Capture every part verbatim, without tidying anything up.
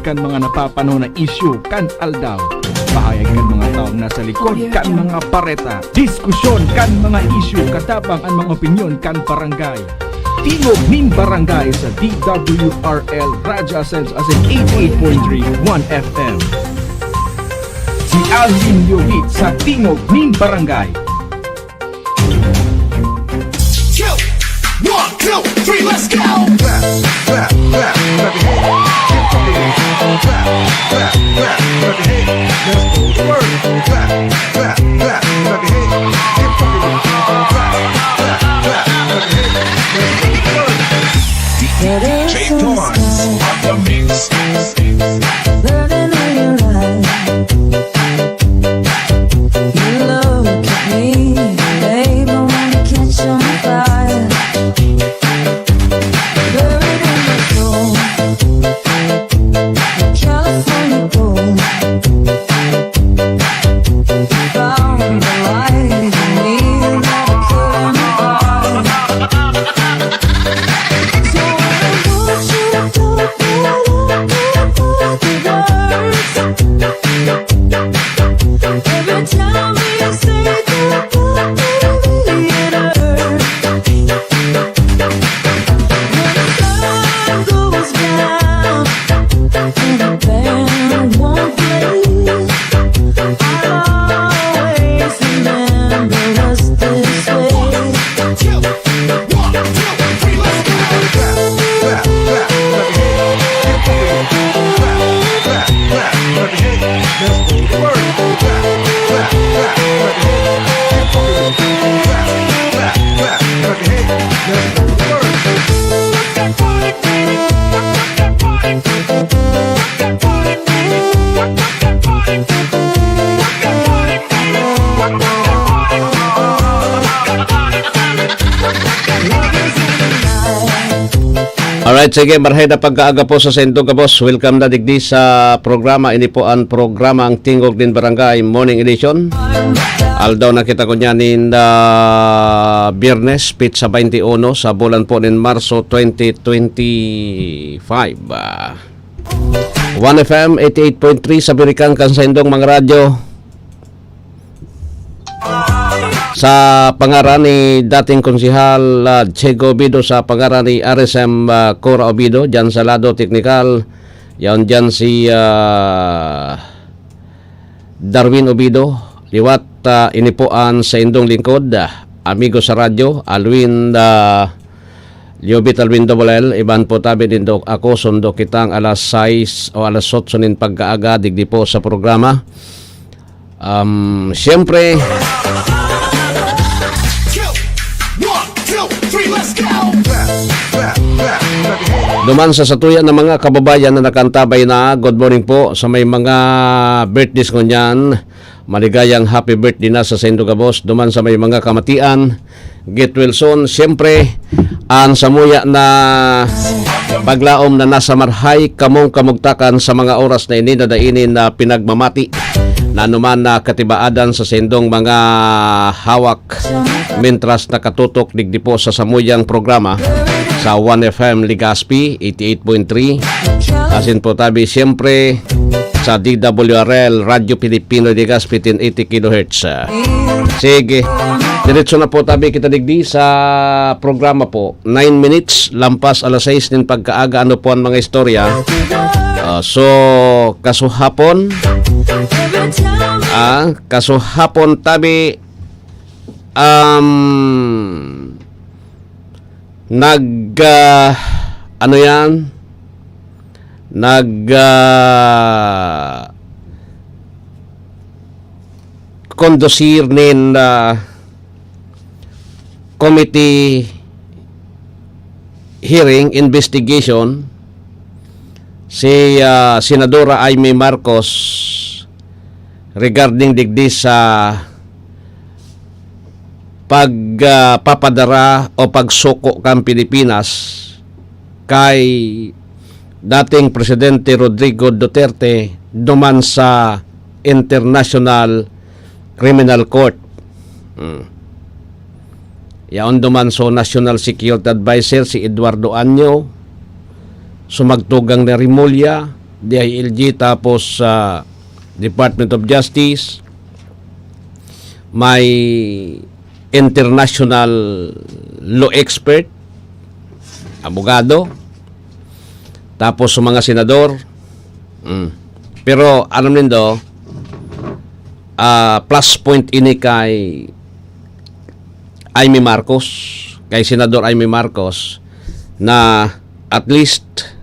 kan mga napapanahon na isyu kan aldaw. Pahayag kan mga tawo na sa likod kan mga bareta. Diskusyon kan mga isyu, katabang an mga opinyon kan barangay. Tingog nin Barangay sa D W R L Radyo Asenso asin eighty-eight point three One F M. Si Alvin Yogit sa Tingog nin Barangay. Two, one, two, three, let's go! Clap, clap, clap, clap your hands. Get funky with it. Clap, clap, clap, clap your hands. Let's go to work. Clap, clap, clap, clap your hands. Get funky with it. Clap, clap, clap, clap your hands. Let's go to work. D J Torrance on the mix. Burning in your eyes. You look at me, babe, I wanna catch on fire. Buried in my soul, California gold. Found the light in me, never turn it off. So I want you to go, go, go, go, go, go. Every time we say goodbye, baby, it hurts. When the sun goes down and the band won't play, I'll always remember us this way. Alright, sige, marhay na pagkaaga po sa saindo gabos. Welcome na digdi sa programa. Ini po an programa, ang Tingog nin Barangay Morning Edition. Aldaw na kita ko niyan nin, ah, Biyernes, petsa twenty-one sa bulan po nin Marso twenty twenty-five. Ah, One F M eighty-eight point three sa Birikan kan saindong mga radyo. Sa pangaran ni dating Konsehal, ah, Chego Obido, sa pangaran ni R S M, ah, Cora Obido, diyan sa lado teknikal, yaon diyan si, ah, Darwin Obido. Liwat, ah, ini po an saindong lingkod, ah, amigo sa radyo, Alwin, ah, Liobit Alwin Double L, iban po tabi nindo ako, sundo kitang alas sais o alas otso nin pagkaaga, digdi po sa programa. Um, siyempre, duman sa satuya na mga kababayan na nakantabay na, good morning po sa may mga birthdays ngunyan. Maligayang happy birthday na sa saindo gabos. Duman sa may mga kamatian, get well soon. Siyempre, an samuya na paglaom na nasa marhay kamong kamugtakan sa mga oras na ini na dai ini na pinagmamati na anuman na katibaadan sa saindong mga hawak, mintras nakatutok digdi po sa samuyang programa sa One F M Legazpi, eighty-eight point three. Asin po tabi, siyempre, sa D W R L, Radyo Pilipino Legazpi, ten eighty kilohertz. Sige. Diretso na po tabi kita digdi sa programa po. Nine minutes, lampas alas sais nin pagkaaga. Ano po ang mga istorya? Ah, so, kasuhapon, ah, kasuhapon tabi, um, nag, ah, ano yan? Nag, ah, kondusir nin, ah, committee hearing investigation si, ah, Senadora Imee Marcos regarding digdi sa pag, ah, papadara o pagsuko kan Pilipinas kay dating Presidente Rodrigo Duterte duman sa International Criminal Court. Hmm. Yaon duman so National Security Advisor si Eduardo Año, sumagtugang na Remulla, D I L G, tapos sa Department of Justice, may international law expert, abogado, tapos sa mga senador. Mm. Pero alam nindo, ah, plus point ini kay Imee Marcos, kay Senador Imee Marcos, na at least,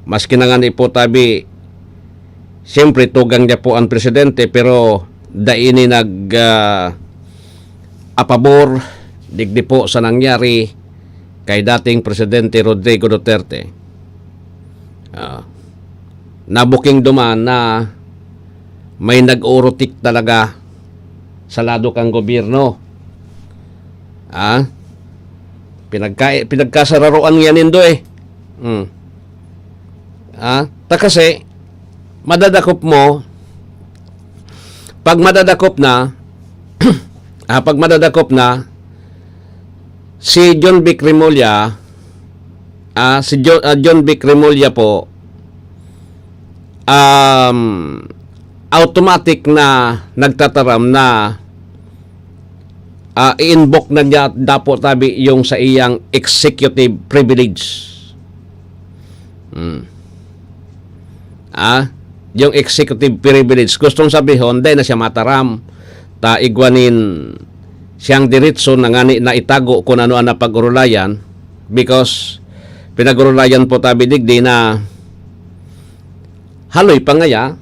maski na ngani po tabi, siyempre, tugang niya po ang presidente, pero dai ini nag, ah, apabor digdi po sa nangyari kay dating Presidente Rodrigo Duterte. Ah, nabuking duman na may nag-urutik talaga sa lado kan gobyerno. Ah, pinagka-, pinagkasararoan niya nindo eh. Hmm. Ah, ta kasi, madadakop mo, pag madadakop na, ah, pag madadakop na, si John Vic Remulla, ah, si Jo-, ah, John Vic Remulla po, um, automatic na nagtataram na, ah, i-invoke na niya dapo tabi yung sa iyang executive privilege. Hmm. Ah, yung executive privilege, gustong sabihon, dai na siya mataram. Ta igwa nin siyang diretso na ngani na itago kung ano ang napag-urulayan, because pinag-urulayan po tabi digdi na haloy pa ngaya,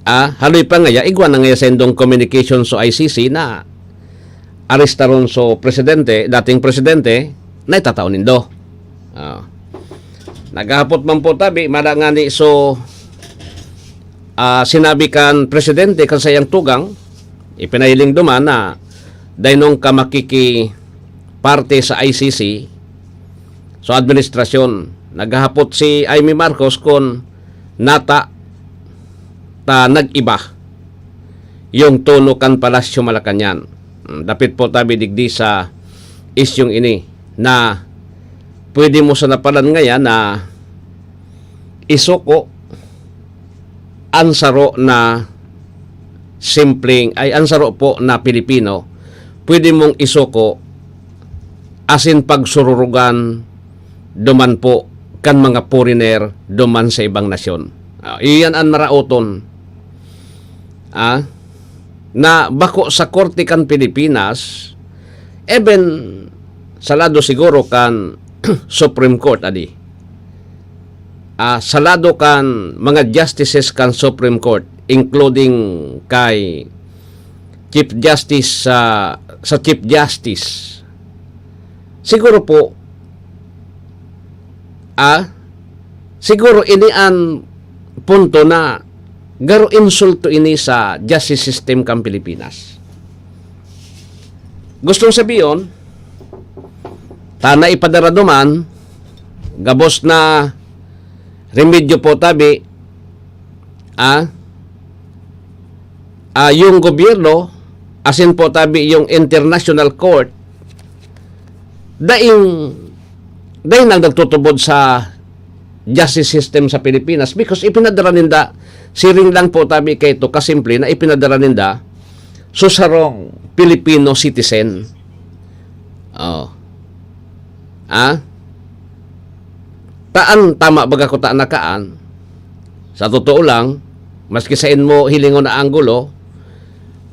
ah, haloy pa ngaya, igwa na ngaya sa indong communication sa I C C na arestaron so presidente, dating presidente, na itatao nindo. Ah. Naghahapot man po tabi, mada ngani so, ah, sinabi kan presidente kan sayang tugang, ipinahiling duman na daynong ka makikiparte sa I C C, so administrasyon. Naghahapot si Imee Marcos kun nata ta nag-iba yung tono kan Palasyo Malacañang. Mm, dapit po tabi digdi sa isyung ini na pwede mo sana palan ngayan na isuko an saro na simpleng, ay, an saro po na Pilipino, pwede mong isuko asin pagsururugan duman po kan mga foreigner duman sa ibang nasyon. Ah, iyan an maraoton. Ah, na bako sa korte kan Pilipinas, even sa lado siguro kan Supreme Court, adi. Ah, sa lado kan mga justices kan Supreme Court, including kay Chief Justice sa, sa Chief Justice, siguro po, ah, siguro ini an punto na garo insulto ini sa justice system kan Pilipinas. Gustong sabihon, ta naipadara duman, gabos na remedyo po tabi, ah, ah, yung gobyerno, asin po tabi yung International Court, daing, daing nang nagtutubod sa justice system sa Pilipinas, because ipinadara ninda, siring lang po tabi kaito kasimple na ipinadara ninda so sarong Filipino citizen. Oh. Ah? Taan tama baga ko ta nakaan? Sa totoo lang, maski sain mo hilingon na anggulo,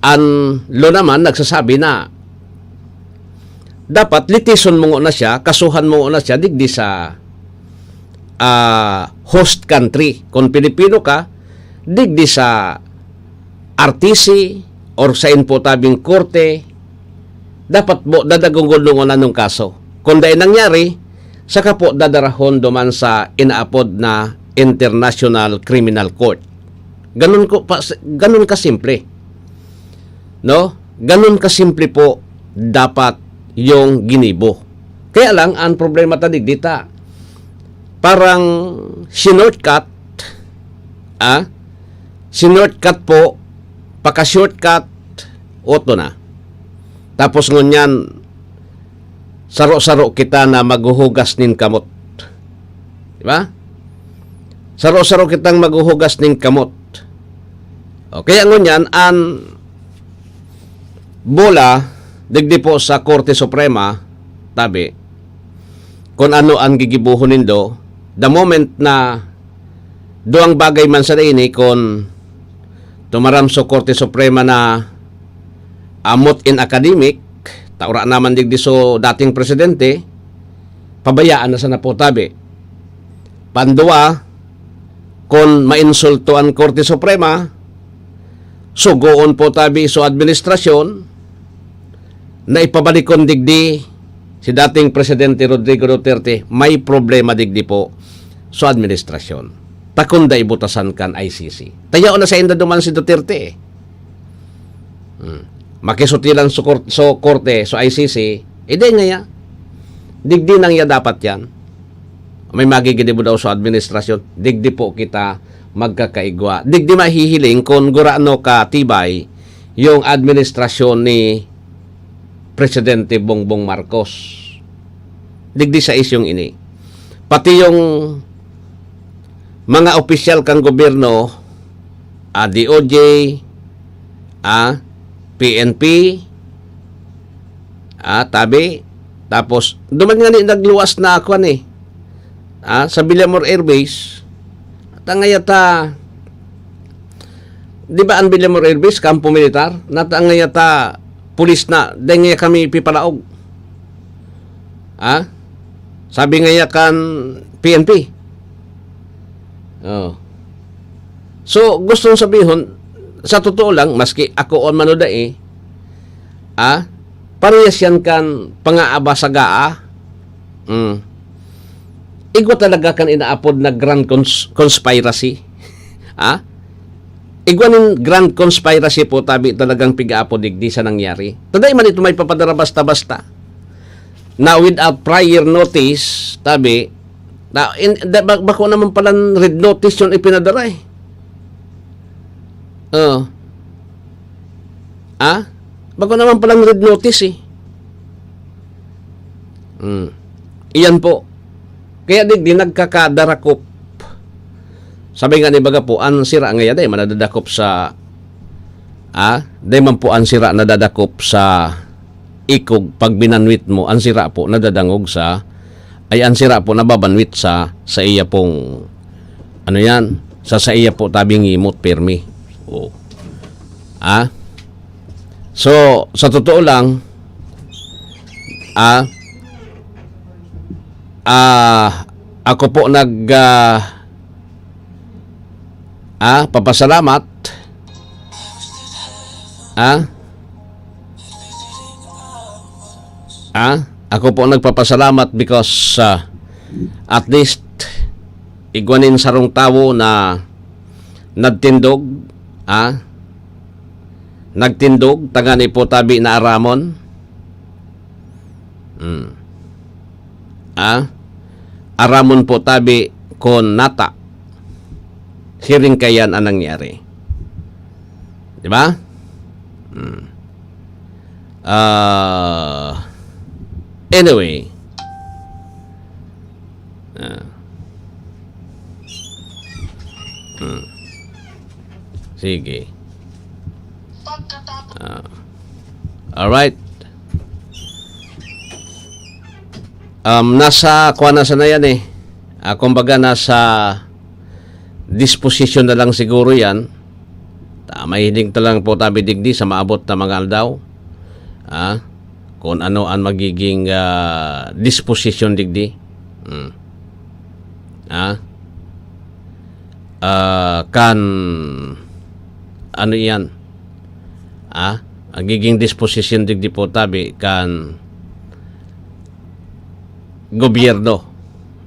an law naman nagsasabi na dapat litison mo ngona siya, kasuhan mo ngona siya digdi sa, ah, host country. Kung Pilipino ka, digdi sa R T C or sain po tabing korte, dapat po dadagonggon ngona an kaso. Kung dai nangyari, saka po dadarahon duman sa inaapod na International Criminal Court. Ganun ko pa, ganun kasimple. No? Ganun kasimple po dapat yung ginibo. Kaya lang, ang problema ta digdi ta, parang sinortcut, ah, sinortcut po, paka-shortcut, oto na. Tapos ngunyan, saro-saro kita na maghuhugas nin kamot. Di ba? Saro-saro kitang maghuhugas ning kamot. O, kaya ngunyan, an bola, digdi po sa Korte Suprema, tabi, kun ano an gigibohon nindo, the moment na duwang bagay man sana ini, kun tumaram sa Korte Suprema na amot in academic, taura naman digdi so dating presidente, pabayaan na sana po tabi. Pandua, kun mainsulto an Korte Suprema, sugoon po tabi so administrasyon na ipabalikon digdi si dating Presidente Rodrigo Duterte, may problema digdi po so administrasyon. Takon da ibutasan kan I C C. Tayaon na sa inda duman si Duterte eh. Hmm. Makisutilan so, kor- so korte, so I C C, ide ngaya. Digdi nang ya dapat yan. May magigidibo daw sa administrasyon. Digdi po kita magkakaigwa. Digdi mahihiling kung gurano ka tibay yung administrasyon ni Presidente Bongbong Marcos. Digdi sa isyong ini. Pati yung mga opisyal kang gobyerno, ah, D O J, ah, P N P, ah, tabi. Tapos, duman nga ni nagluwas na ako, ano eh. Ah, sa Villamor Air Base, at ang ayata, di ba ang Villamor Air Base, kampo militar? Nata ang ayata, pulis na, dahil nga kami pipalaog. Ah? Sabi nga ya kan P N P. Oh. So, gustong sabihon, sa totoo lang, maski ako on mano dai, ah, parehas yan kan pangaaba sagaa. Mm. Igwa talaga kan inaapod na grand cons- conspiracy. Ah? Igwa nin grand conspiracy po, tabi talagang pigaapod digdi sa nangyari. Taday man ito may papadara basta-basta. Na without prior notice, tabi, na, in, da, ba- bako naman palan red notice yun ipinadara eh. Oh. Ah? Bako naman palan red notice eh. Hmm. Iyan po. Kaya digdi nagkakadarakop. Sabi nga ni baga po, ang sira ngaya, dai man nadadakop sa, ah, dai man po ang sira nadadakop sa ikog pag binanwit mo, ang sira po nadadangog sa, ay, ang sira po nababanwit sa, sa iya pong, ano yan, sa, sa iya po tabing ngimot, pirmi. Oh. Ah? So, sa totoo lang, ah, ah, ako po nag, ah, ah, papasalamat. Ah? Ah? Ako po nagpapasalamat because, ah, at least, igwa nin sarong tawo na nagtindog, ah? Nagtindog, tangani po tabi na aramon. Hmm. Ah? Aramon po tabi kon nata. Siring kayan ang nangyari. Di ba? Hmm. Ah, anyway. Ah. Hmm. Sige. Ah. Alright. Um, nasa, kuha na sana yan eh. Ah, kumbaga, nasa disposition na lang siguro yan. Ta, mahiling ta lang po tabi digdi sa maabot na mga aldaw. Ah, kung ano ang magiging, ah, disposition digdi. Hmm. Ah? Ah, kan, ano iyan? Ah? Magiging disposition digdi po tabi kan gobyerno.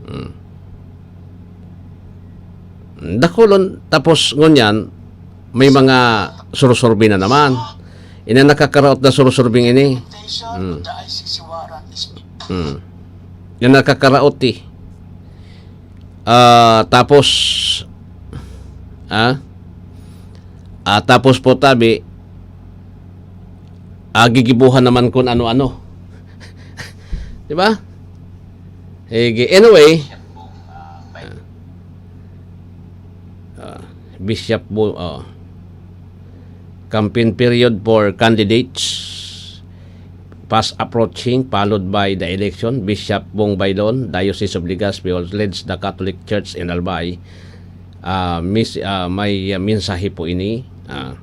Hmm. Dakulon, tapos ngunyan, may mga surusurbi na naman. Ina nakakaraot na surusurbing ini. Hmm. Hmm. Yan nakakaraot eh. Ah, tapos, ah, ah, tapos po tabi, ah, gigibuhan naman kun ano-ano. Di ba? Sige. Anyway, Bishop Bo-, oh. Campaign period for candidates fast approaching, followed by the election. Bishop Bong Baylon, Diocese of Legazpi, holds, leads the Catholic Church in Albay. Ah, mis-, ah, may, ah, mensahe po ini. Ah,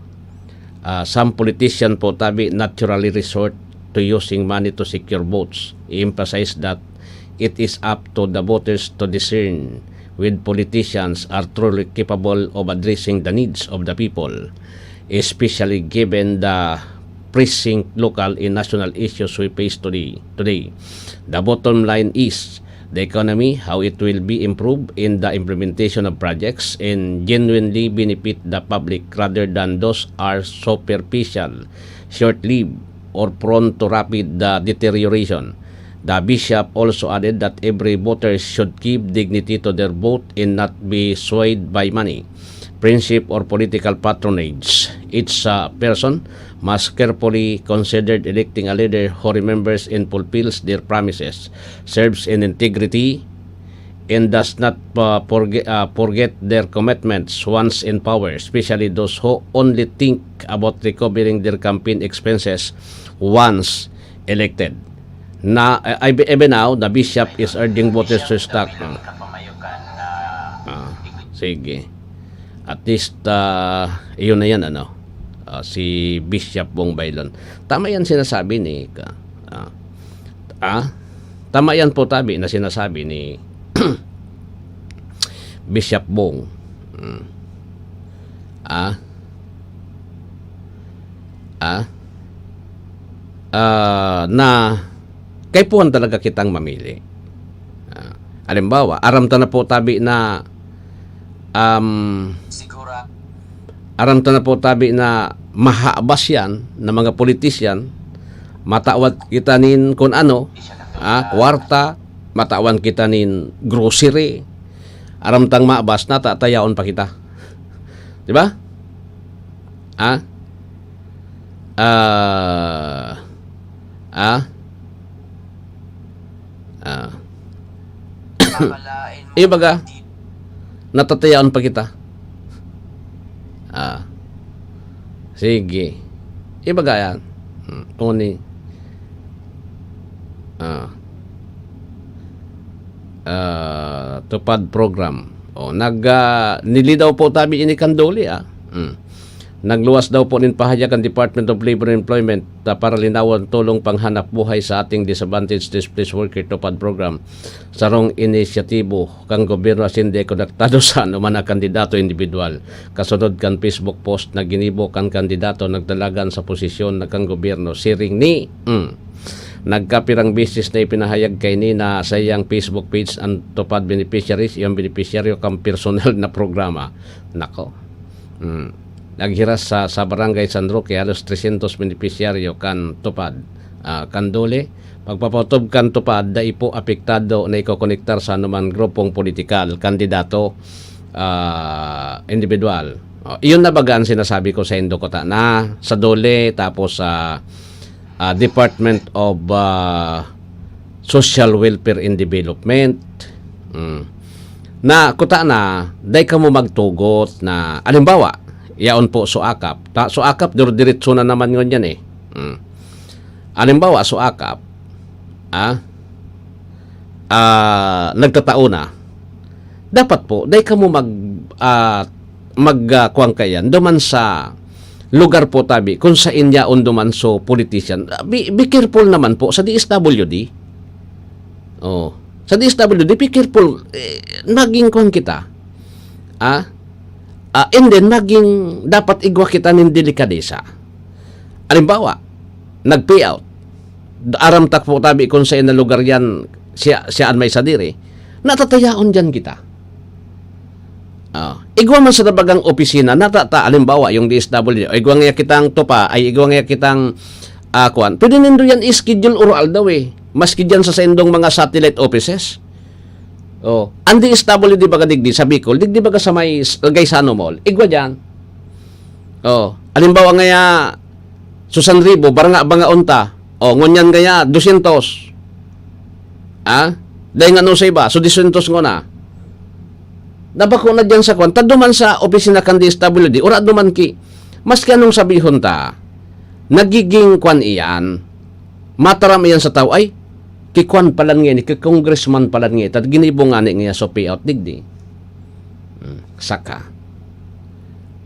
ah, some politician po tabi naturally resort to using money to secure votes. He emphasized that it is up to the voters to discern with politicians are truly capable of addressing the needs of the people, especially given the pressing local and national issues we face today. Today, the bottom line is the economy, how it will be improved in the implementation of projects and genuinely benefit the public rather than those are superficial, short-lived, or prone to rapid, uh, deterioration. The bishop also added that every voter should give dignity to their vote and not be swayed by money, friendship, or political patronage. Each, uh, person must carefully consider electing a leader who remembers and fulfills their promises, serves in integrity, and does not, uh, forge-, uh, forget their commitments once in power, especially those who only think about recovering their campaign expenses once elected. Na, uh, even now, the bishop is urging voters to stock. Ah, sige. At least, ah, iyon na yan, ano? Ah, si Bishop Bong Baylon. Tama yan sinasabi ni, ka-, ah, ah, tama yan po, tabi, na sinasabi ni Bishop Bong. Mm. Ah? Ah? Ah, na kaipuhan talaga kitang mamili. Ah, halimbawa, aram ta na po tabi na, um, Sigura. Aram ta na po tabi na mahabas yan na mga politician, matawan kita nin kun ano, ah, kwarta, matawan kita nin grocery. Aram tang mahabas na, tatayaon pa kita. Di ba? Ah? Ah? Ah? Ah. Iyo baga, natatayaon pa kita. Ah. Sige. Iyo baga yan. Hmm, uni. Ah. Ah, TUPAD program. Oh, nag, ah, nili daw po tabi ini kan DOLE, ah. Hmm. Nagluwas daw po nin pahayag ang Department of Labor and Employment, ah, para linawon tolong panghanap buhay sa ating disadvantaged displaced worker TUPAD program. Sarong inisyatibo kan gobyerno asin di konektado sa anoman na kandidato individual. Kasunod kan Facebook post na ginibo kan kandidato nagdalagan sa posisyon na kan gobyerno, siring ni, mm, nagkapirang beses na ipinahayag kaini na saiyang Facebook page ang TUPAD beneficiaries, iyang benepisyaryo kan personal na programa. Nako. Mm. Naghiras sa, sa Barangay San Roque, halos trescientos benepisyaryo kan TUPAD, ah, kan DOLE. Pagpapautob kan TUPAD, dai po apektado na ikokonektar sa anuman grupong politikal, kandidato, ah, individual. Oh, iyon na baga ang sinasabi ko sa indo kuta na sa DOLE, tapos sa, ah, Department of, ah, Social Welfare and Development. Mm. Na kuta na, dai kamo magtugot na, alimbawa, yaon po so akap. Ta, so akap, dur-, diretso na naman ngunyan eh. Mm. Alimbawa, so akap, ah, ah, nagtatao na, dapat po, dai kamo mag, ah, mag, ah, kuwan kaiyan, duman sa lugar po tabi, kung sain yaon duman so politician. Ah, be, be careful naman po sa D S W D. Oh, sa D S W D, be careful, eh, naging kuwan kita. Ah? Ah, and then, naging dapat igwa kita nin delikadesa. Halimbawa, nag-payout. Aram ta po tabi kung sain na lugar yan, siya, siya an may sadiri. Natatayaon dyan kita. Ah, igwa man sa tabagang opisina, natata, halimbawa, yung D S W, igwa nga kitang tupa, ay igwa nga kitang, ah, kuwan. Pwede nindo yan i-schedule or aldaw eh. Maski dyan sa saindong mga satellite offices. Oh, ang D S W D baga digdi sa Bicol, digdi baga sa may s-, Gaisano Mall. Igwa dyan. Oh, halimbawa ngaya, so San Ribo, baranga, banga unta. Oh, ngunyan ngaya, dosyentos. Ah? Dahil nga no sa iba, so dosyentos ngona. na bako na diyan sa kwan, ta duman sa opisina kan D S W D, ora duman ki, maski anong sabihon ta, nagiging kwan iyan, mataram iyan sa tao, ay, ki kwan palan ngayon, ki congressman palan ngayon, ta ginibo nga ni ngayon so payout digdi. Hmm, saka,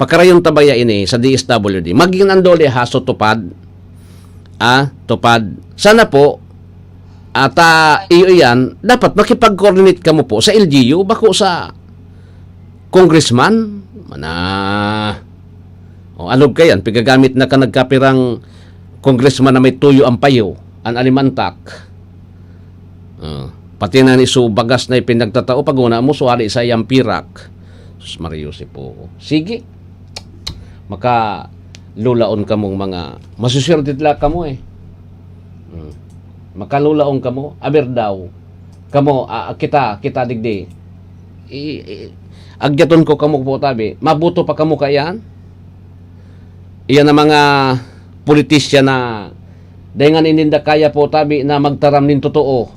pakarayon ta baya ini sa D S W D, maging andole ha, so tupad, ah, tupad. Sana po, at, ah, iyo iyan, dapat makipag-coordinate kamo po sa L G U, bako sa congressman, mana. O, alog ka yan, pigagamit na ka nagkapirang congressman na may tuyo ang payo, an alimantak. Ah, pati na ni so bagas na ipinagtatao, pag una mo, suwali sa iyang pirak. Sus, Maria Jose po. Sige. Makalulaon kamong mga, masuswerte la kamo eh. Hmm. Makalulaon kamo, aber daw. Kamo, ah, kita, kita digdi. I, i, agyaton ko kamo po tabi. Maboto pa kamo kaiyan? Iyan ang mga politisyan na dai ngani ninda kaya po tabi na magtaram nin totoo.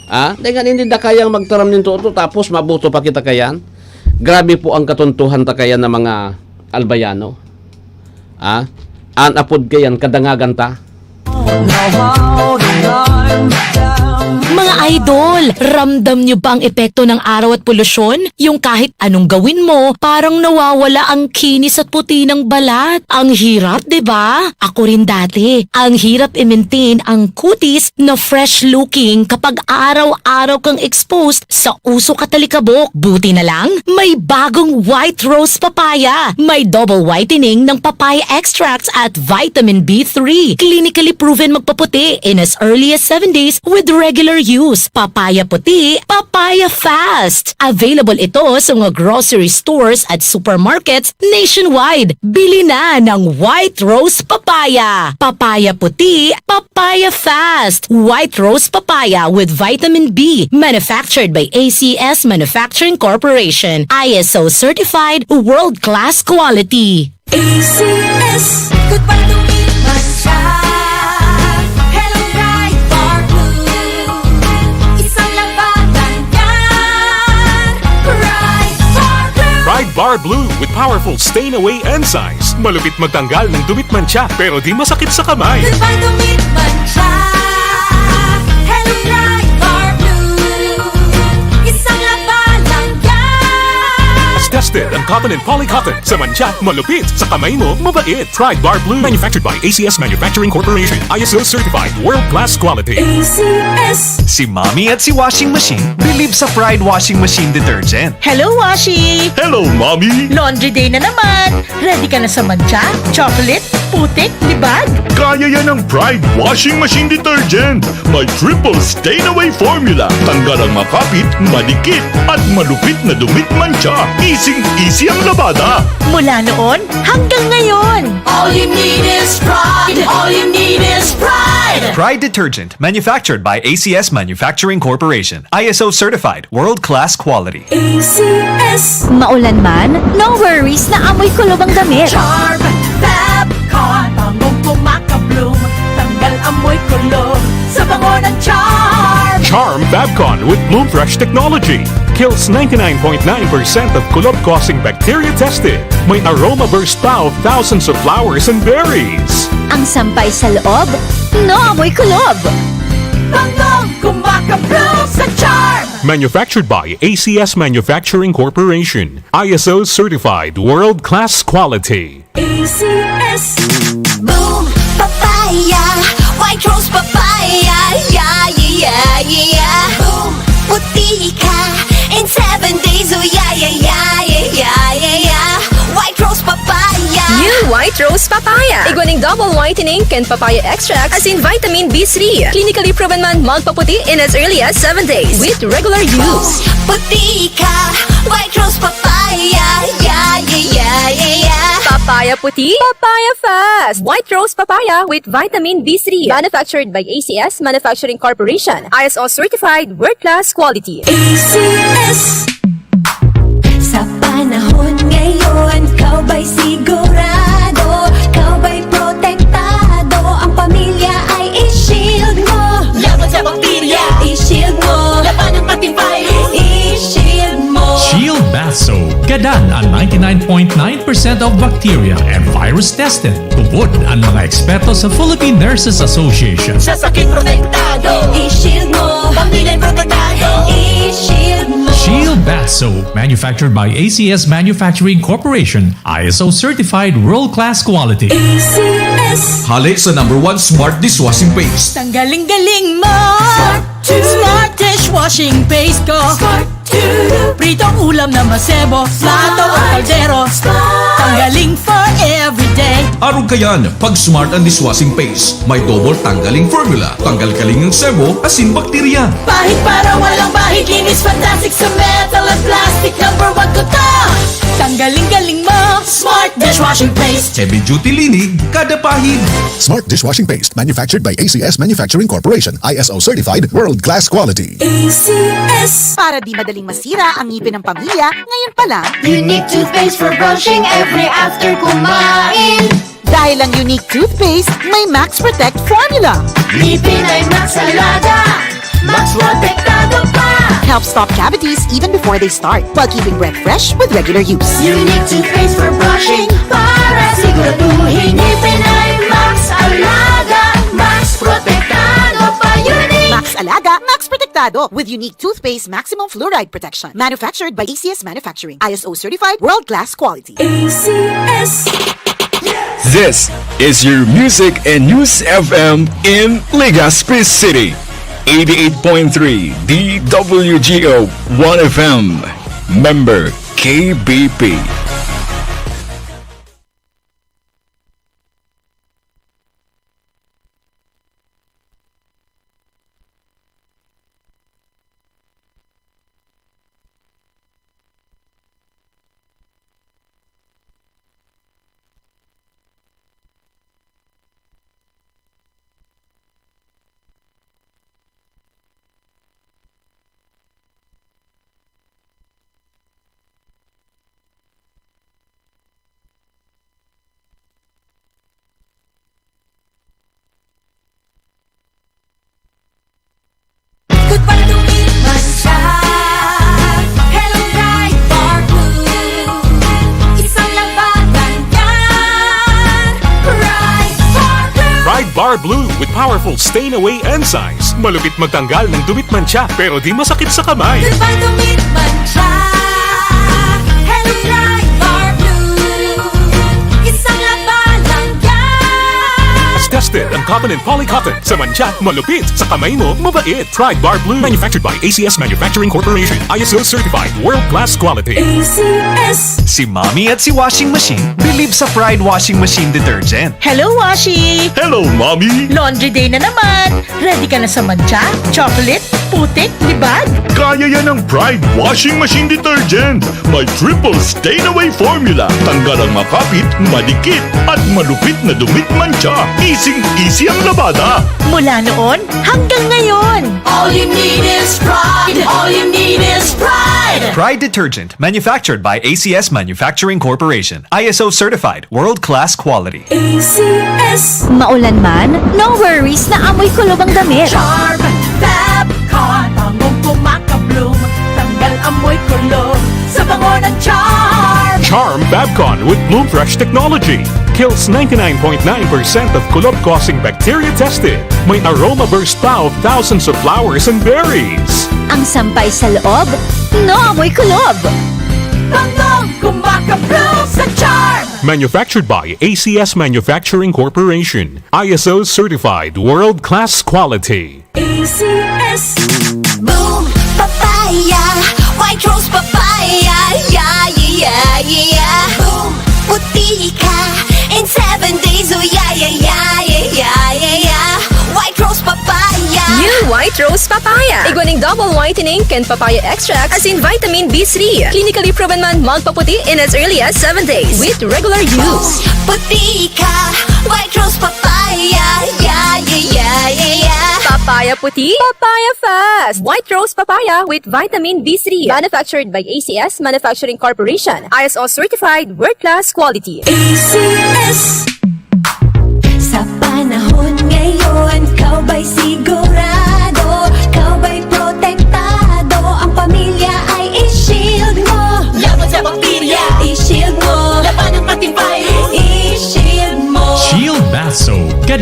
Ah, dai ngani ninda kayang magtaram nin totoo, tapos maboto pa kita kaiyan? Grabe po ang katontohan ta kaiyan na mga Albayano. Ah, an apod kaiyan kadangagan ta. Mga idol, ramdam nyo ba ang epekto ng araw at polusyon? Yung kahit anong gawin mo, parang nawawala ang kinis at puti ng balat. Ang hirap, di ba? Ako rin dati. Ang hirap i-maintain ang kutis na fresh-looking kapag araw-araw kang exposed sa usok at alikabok. Buti na lang, may bagong White Rose Papaya. May double whitening ng papaya extracts at vitamin B three. Clinically proven magpaputi in as early as seven days with regular use. Papaya puti, papaya fast. Available ito sa mga grocery stores at supermarkets nationwide. Bili na ng White Rose Papaya. Papaya puti, papaya fast. White Rose Papaya with vitamin B. Manufactured by A C S Manufacturing Corporation. I S O certified, world-class quality. A C S. Goodbye to me, Mancha. Hello, Pride Bar Blue. Isang labanan yan. Pride Bar Blue. Pride Bar Blue with powerful stain away enzymes. Malupit magtanggal ng dumi at mantsa, pero di masakit sa kamay. Goodbye to me, Mancha. Hello, Pride Bar Blue. Isang labanan yan. Tested ang cotton and poly cotton. Sa mantsa, malupit. Sa kamay mo, mabait. Pride Bar Blue. Manufactured by A C S Manufacturing Corporation. I S O certified. World class quality. A C S. Si Mommy at si Washing Machine believe sa Pride Washing Machine Detergent. Hello, Washi! Hello, Mommy! Laundry day na naman! Ready ka na sa mantsa, chocolate, putik, libag? Kaya yan ng Pride Washing Machine Detergent! May triple stain away formula. Tanggal ang makapit, madikit, at malupit na dumi't mantsa. Easing-easy ang labada. Mula noon hanggang ngayon. All you need is pride. All you need is pride. Pride detergent, manufactured by A C S Manufacturing Corporation. I S O certified, world-class quality. A C S. Maulan man, no worries na amoy kulob ang damit. Charm Fab Con, bangong kumaka-bloom, tanggal amoy kulob sa bango ng Charm. Charm Fabcon with Bloom Fresh technology kills ninety-nine point nine percent of kulob-causing bacteria tested. May aroma burst pa of thousands of flowers and berries. Ang sampay sa loob, no amoy kulob. Bangong kumaka-bloom sa Charm. Manufactured by A C S Manufacturing Corporation. I S O certified world-class quality. A C S. Boom Papaya, White Rose Papaya, yeah, yeah, yeah, yeah, yeah. Boom, puti ka in seven days, oh yeah, yeah, yeah, yeah, yeah, yeah, yeah. White Rose Papaya. New White Rose Papaya. Igwa ning double whitening kan papaya extract asin vitamin B three. Clinically proven man magpaputi in as early as seven days with regular use. Boom, puti ka, White Rose Papaya, yeah, yeah, yeah, yeah, yeah. Papaya puti, papaya fast. White Rose Papaya with vitamin B three. Manufactured by A C S Manufacturing Corporation. I S O certified, world-class quality. A C S. Sa panahon ngayon, ikaw ba'y sigurado? Ikaw ba'y protektado? Ang pamilya ay i-shield mo. Laban sa bakterya, i-shield mo. Labanan pati virus, i-shield mo. Shield point nine percent of bacteria and virus tested. Tubod ang mga eksperto sa Philippine Nurses Association. Sa sakit protektado, i-shield mo. Pamilya protektado, i-shield mo. Shield Bath Soap, manufactured by A C S Manufacturing Corporation, I S O certified world-class quality. A C S. Hali sa number one smart dishwashing paste. Tanggaling-galing mo! Smart dishwashing paste ko. Smart Pritong ulam na masebo, plato o kaldero. Tanggaling for everyday. Arog kayan, pag Smart ang dishwashing paste, may double tanggaling formula. Tanggal kaling ang sebo, asin bakterya. Pahid para walang bahid, linis fantastic sa metal at plastic. Number one ko to. Tanggaling-galing mo, Smart dishwashing paste. Heavy duty linig, kada pahid. Smart dishwashing paste, manufactured by A C S Manufacturing Corporation, I S O certified, world class quality. A C S. Para di madaling masira ang ngipin ng pamilya, ngayon pa lang. Unique toothpaste for brushing every after kumain. Dahil ang Unique toothpaste may Max Protect formula. Ngipin ay Max Alaga, Max Protektado pa. Helps stop cavities even before they start, while keeping breath fresh with regular use. Unique toothpaste for brushing para siguraduhin ngipin ay Max Alaga, Max Protektado pa. Unique. Max Alaga, Max Protektado with Unique Toothpaste Maximum Fluoride Protection. Manufactured by A C S Manufacturing. I S O certified, world-class quality. A C S. This is your Music and News F M in Legazpi City. Eighty-eight point three D W G O One F M. Member K B P. Goodbye to it man siya. Hello, Pride Bar Blue. Isang labanan yan. Pride Bar Blue. Pride Bar Blue with powerful stain away enzymes. Malupit magtanggal ng dumi at mantsa, pero di masakit sa kamay. Goodbye to it man siya. Hello, Pride Bar Blue. Isang labanan yan. Mas tested ang cotton and polycotton. Sa mantsa, malupit. Sa kamay mo, mabait. Pride Bar Blue. Manufactured by A C S Manufacturing Corporation. I S O certified. World class quality. A C S. Si Mommy at si Washing Machine believe sa Pride Washing Machine Detergent. Hello, Washi! Hello, Mommy! Laundry day na naman! Ready ka na sa mantsa, chocolate, putik, libag? Kaya yan ng Pride Washing Machine Detergent. May triple stain away formula. Tanggal ang makapit, madikit, at malupit na dumi at mantsa. Easy-easy ang labada. Mula noon hanggang ngayon. All you need is Pride. All you need is Pride. Pride Detergent, manufactured by A C S Manufacturing Corporation. I S O certified, world-class quality. A C S. Maulan man, no worries na amoy kulob ang damit. Charm Fab Con, bangong kumakabloom, tanggal amoy kulob sa bango ng Charm. Charm Fab Con with Bloom Fresh technology kills ninety-nine point nine percent of kulob-causing bacteria tested. May aroma burst pa of thousands of flowers and berries. Ang sampay sa loob, no amoy kulob. Bangong kumakabloom sa Charm. Manufactured by A C S Manufacturing Corporation. I S O certified world-class quality. A C S. Boom Papaya, White Rose Papaya, yeah, yeah, yeah, yeah. Boom, puti ka in seven days, oh yeah, yeah, yeah, yeah, yeah, yeah, yeah. White Rose Papaya. New White Rose Papaya. Igwa ning double whitening kan papaya extract asin vitamin B three. Clinically proven man magpaputi in as early as seven days with regular use. Puti ka, White Rose Papaya, yeah, yeah, yeah, yeah, yeah. Papaya puti, papaya fast. White Rose Papaya with vitamin B three. Manufactured by A C S Manufacturing Corporation. I S O certified, world-class quality. A C S. Sa panahon ngayon, ikaw ba'y sigurado? Ikaw ba'y protektado? Ang pamilya ay i-shield mo. Laban sa bakterya, i-shield mo.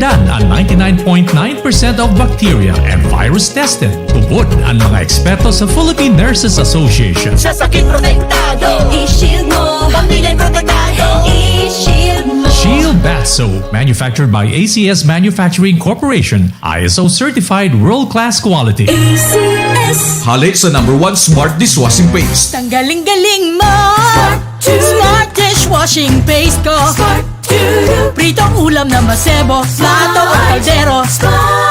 Tan ang ninety-nine point nine percent of bacteria and virus tested. Tubod ang mga eksperto sa Philippine Nurses Association. Sa sakit protektado, i-shield mo. Pamilya protektado, i-shield mo. Shield Bath Soap, manufactured by A C S Manufacturing Corporation, I S O certified world-class quality. A C S. Hale sa number one smart dishwashing paste. Tanggaling-galing mo! Smart dishwashing paste ko. Smart Pritong ulam na masebo, plato o kaldero.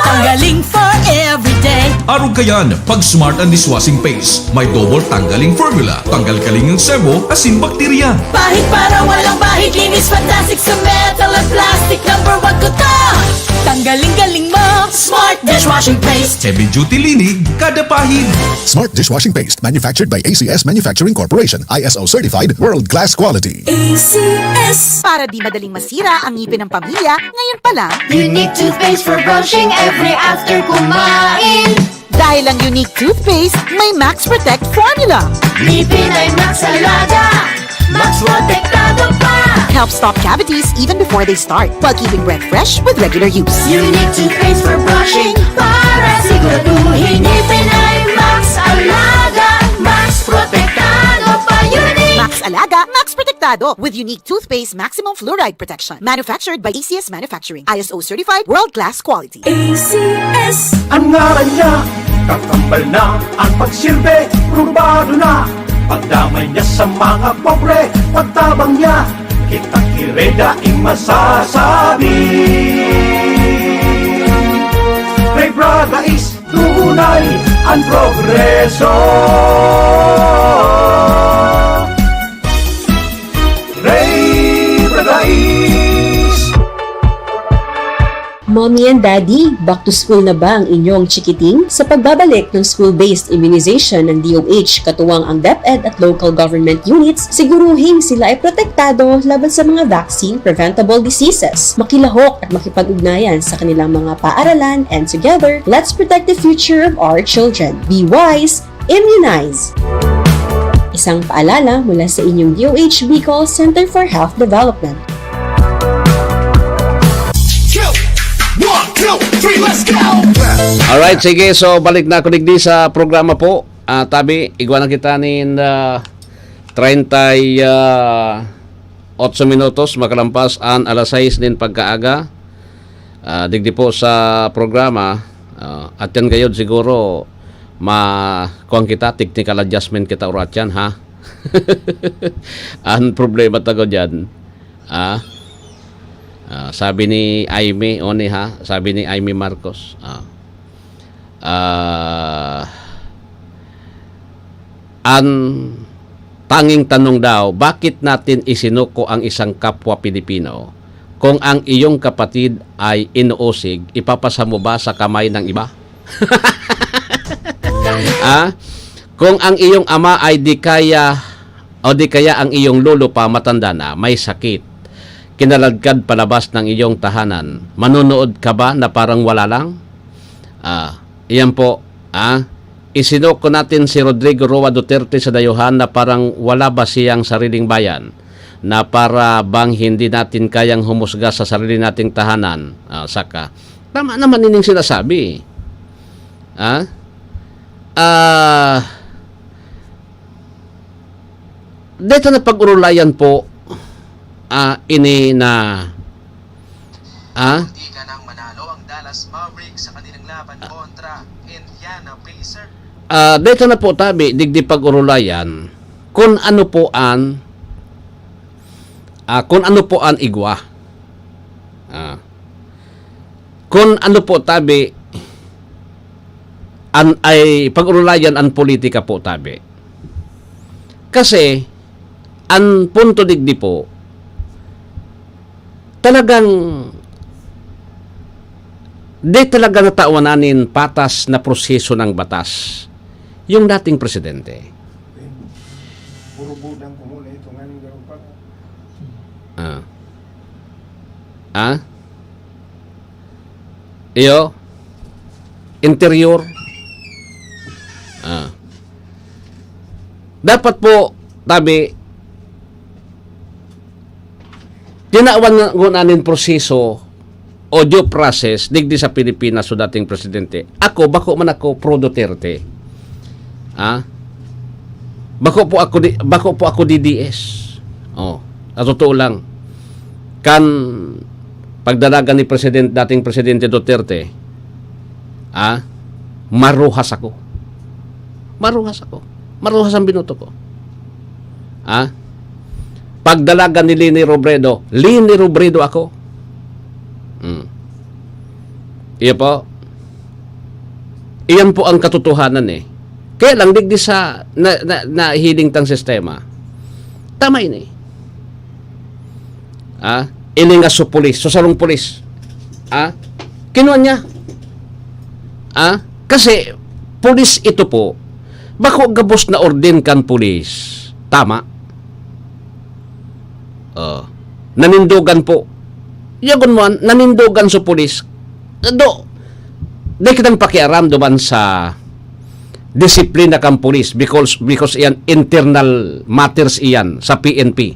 Tanggaling for everyday. Arog kayan, pag Smart ang dishwashing paste, may double tanggaling formula. Tanggal kaling ang sebo, asin bakterya. Pahid para walang bahid, linis fantastic sa metal at plastic. Number one ko to. Tanggaling-galing mo, Smart dishwashing paste. Heavy duty linig, kada pahid. Smart dishwashing paste, manufactured by A C S Manufacturing Corporation, I S O certified, world class quality. A C S. Para di madaling masira ang ngipin ng pamilya, ngayon pa lang. Unique toothpaste for brushing every after kumain. Dahil ang Unique Toothpaste may Max Protect Formula. Ngipin ay Max Alaga, Max Protektado pa. Help stop cavities even before they start, while keeping breath fresh with regular use. Unique Toothpaste for brushing, para siguraduhin ngipin ay Max Alaga, Max Protektado pa. Unique! Max Alaga, Max Protektado, with Unique Toothpaste Maximum Fluoride Protection. Manufactured by A C S Manufacturing. I S O certified, world-class quality. A C S. Ang ngaran niya, kakambal na ang pagsilbi, probado na. Pagdamay niya sa mga pobre, pagtabang niya, kita kire daing masasabi. Ray Braga is tunay ang progreso. Ray Bragais. Mommy and Daddy, back to school na ba ang inyong chikiting? Sa pagbabalik ng school-based immunization ng D O H, katuwang ang DepEd at local government units, siguruhing sila ay protektado laban sa mga vaccine-preventable diseases. Makilahok at makipag-ugnayan sa kanilang mga paaralan, and together, let's protect the future of our children. Be wise, immunize! Isang paalala mula sa inyong D O H Bicol Center for Health Development. Two, one, two, three, let's go! Alright, sige. So, balik na ako digdi sa programa po. Ah, tabi, igwa na kita nin, ah, treinta y, ah, otso minutos makalampas an alas sais nin pagkaaga. Ah, digdi po sa programa, ah, at yan gayod siguro, ma-, kuwan kita, technical adjustment kita oro at yan, ha? Ang problema tago dyan, ah, ah, sabi ni Aimee, oni ha, sabi ni Aimee Marcos, ah, ah, An tanging tanong daw, bakit natin isinuko ang isang kapwa Pilipino? Kung ang iyong kapatid ay inuusig, ipapasa mo ba sa kamay ng iba? Ah? Kung ang iyong ama ay di kaya, o di kaya ang iyong lolo pa matanda na, may sakit, kinaladkad palabas ng iyong tahanan, manonood ka ba na parang wala lang? Ah, iyan po, ah, isinuko natin si Rodrigo Roa Duterte sa dayuhan na parang wala ba siyang sariling bayan, na para bang hindi natin kayang humusga sa sarili nating tahanan. Ah, saka, tama naman ining sinasabi. Ah? Ah, dito na pag-urulayan po, ah, ini na, ah? Hindi ka nang manalo ang Dallas Mavericks sa kanilang laban kontra Indiana Pacers. Ah, dito na po tabi, digdi pag-urulayan, kung ano po an, ah, kung ano po an igwa. Ah. Kung ano po tabi, an, ay pag-urulayan an politika po tabi. Kasi, an punto digdi po, talagang di talaga natawan nin patas na proseso ng batas yung dating presidente. Burubudan ko muna ito, ngayon garo pa. Ah. Ah? Iyo? Interior? Ah. Dapat po, tabi, tinawan na, na nin proseso o due process digdi sa Pilipinas sa dating presidente. Ako, bako man ako pro Duterte. Ah? Bako po ako di, bako po ako D D S. Oh, sa totoo lang. Kan pagdalagan ni President, dating Presidente Duterte, ah, maruhas ako. Maruhas ako. Maruhas ang binoto ko. Ah? Pagdalagan ni Leni Robredo, Leni Robredo ako. Hmm. Iyo po. Iyan po ang katotohanan eh. Kaya lang, digdi sa na, na, nahiling tang sistema. Tama ini. Ah, ilingas so pulis, so sarong pulis. Ah, kinuha niya. Ah, kasi pulis ito po. Bako gabos na orden kan pulis. Tama. Oh, nanindogan po. Yagon mo, an-, nanindogan so pulis. Do, di kitang pakiaram duman sa disiplina kan pulis because, because iyan internal matters iyan sa P N P.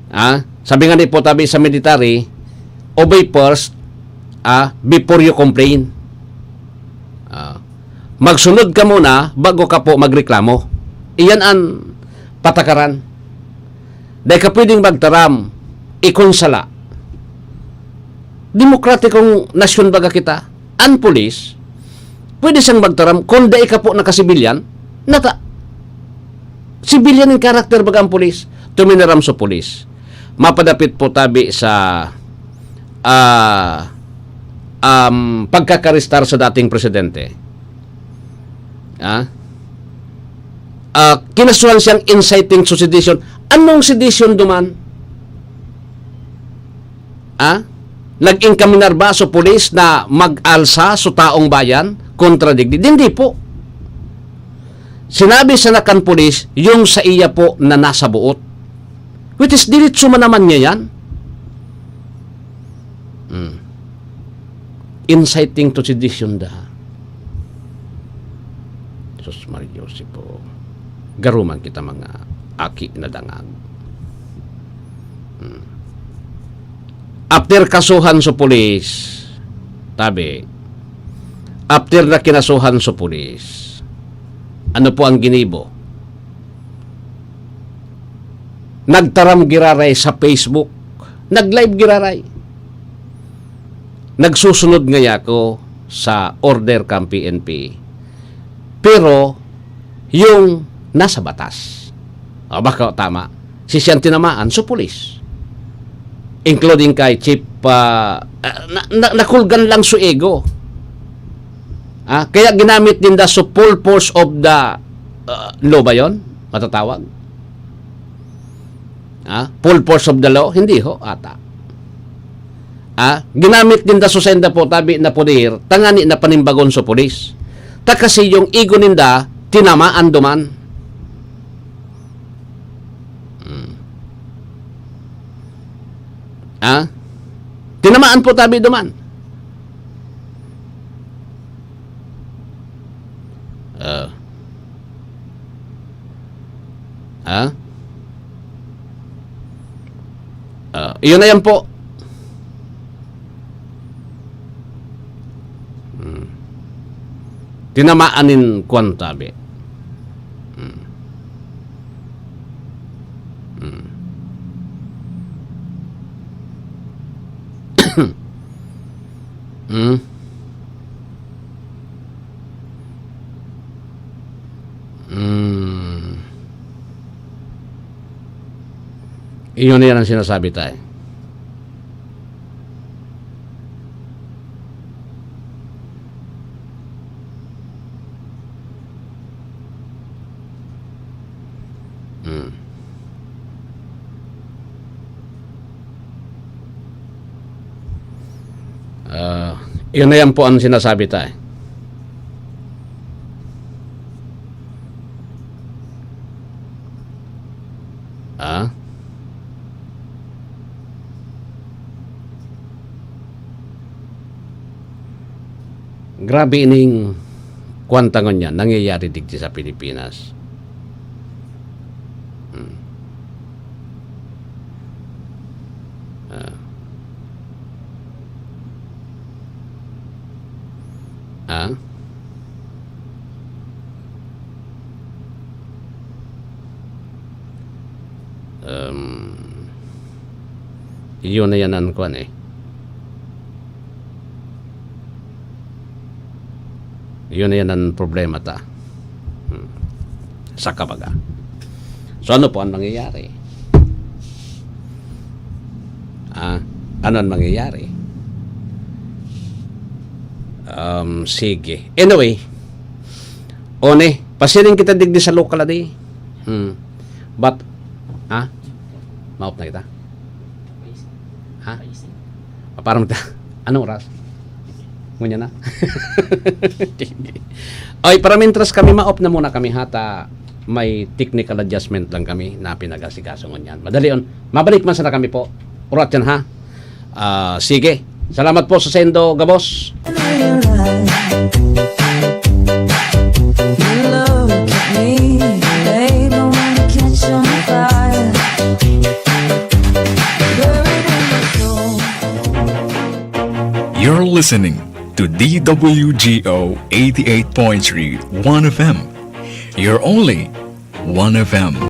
Ah, sabi nga ni po tabi sa military, obey first, ah, before you complain. Ah, magsunod ka muna bago ka po magreklamo. Iyan an patakaran. Dai ka pwedeng magtaram, ikon sala. Demokratikong nasyon baga kita. An pulis, pwede siyang magtaram kung dai ka po nakasibilyan, nata-, sibilyan in character baga ang pulis, tuminaram sa pulis. Mapadapit po tabi sa, ah, um, pagkakaristar sa dating presidente. Ah? Ah, kinasuhan siyang inciting to sedition. Anong sedition duman? Ah? Nag-inkaminar ba so pulis na mag-alsa so taong bayan kontra digdi? Hindi po. Sinabi sana kan pulis yung sa iya po na nasa buot. Which is, diretso man naman niya yan. Hmm. Inciting to sedition da. Sus Maria Joseph po. Garuman kita mga aki na dangag. Hmm. After kasuhan sa pulis, tabi, after na kinasuhan sa pulis, ano po ang ginibo? Nagtaram giraray sa Facebook. Nag-live giraray. Nagsusunod ngaya ako sa order kan P N P. Pero, yung nasa batas. O, baka tama. Si siyang tinamaan, so pulis. Including kay Chief, ah, ah, na, na, nakulgan lang so ego. Ah, kaya ginamit ninda so full force of the, ah, law ba yun? Matatawag? Ah, full force of the law? Hindi ho, ata. Ah, ginamit ninda so senda po, tabi na poder, tangani na panimbagon sa pulis. Ta kasi yung ego ninda, tinamaan duman. Hmm. Ah? Tinamaan po tabi duman. Ah. Ah? Ah, iyon na yan po. Hmm. Tinamaan nin kwan tabi. Hmm. Hmm. Hmm. Hmm. Iyon na yan ang sinasabi tayo. Hmm. Ah, yun na yan po ang sinasabi tayo. Ah? Grabe ining kwantangon niya nangyayari digdi sa Pilipinas. Hmm. Ah. Um, yun na yan ang kwan eh. Yun na yan ang problema ta. Hmm. Sa kabaga. So ano po ang mangyayari? Ah, ano ang mangyayari? Um, sige. Anyway, one, pasiring kita digdi sa lokal adi. Hmm. But, ha? Maop na kita? Ha? Ah, parang ta, anong oras? Ngunyan na? Ay, para mintras kami, maop na muna kami ha, ta may technical adjustment lang kami na pinag-asikaso ngunyan. Madali on. Mabalik man sana kami po. Urat yan ha. Ah, sige. Salamat po sa sendo, gabos. You look at me, babe, I wanna catch on fire. Buried in my soul. You're listening to D W G O eighty-eight point three One F M. You're only One F M.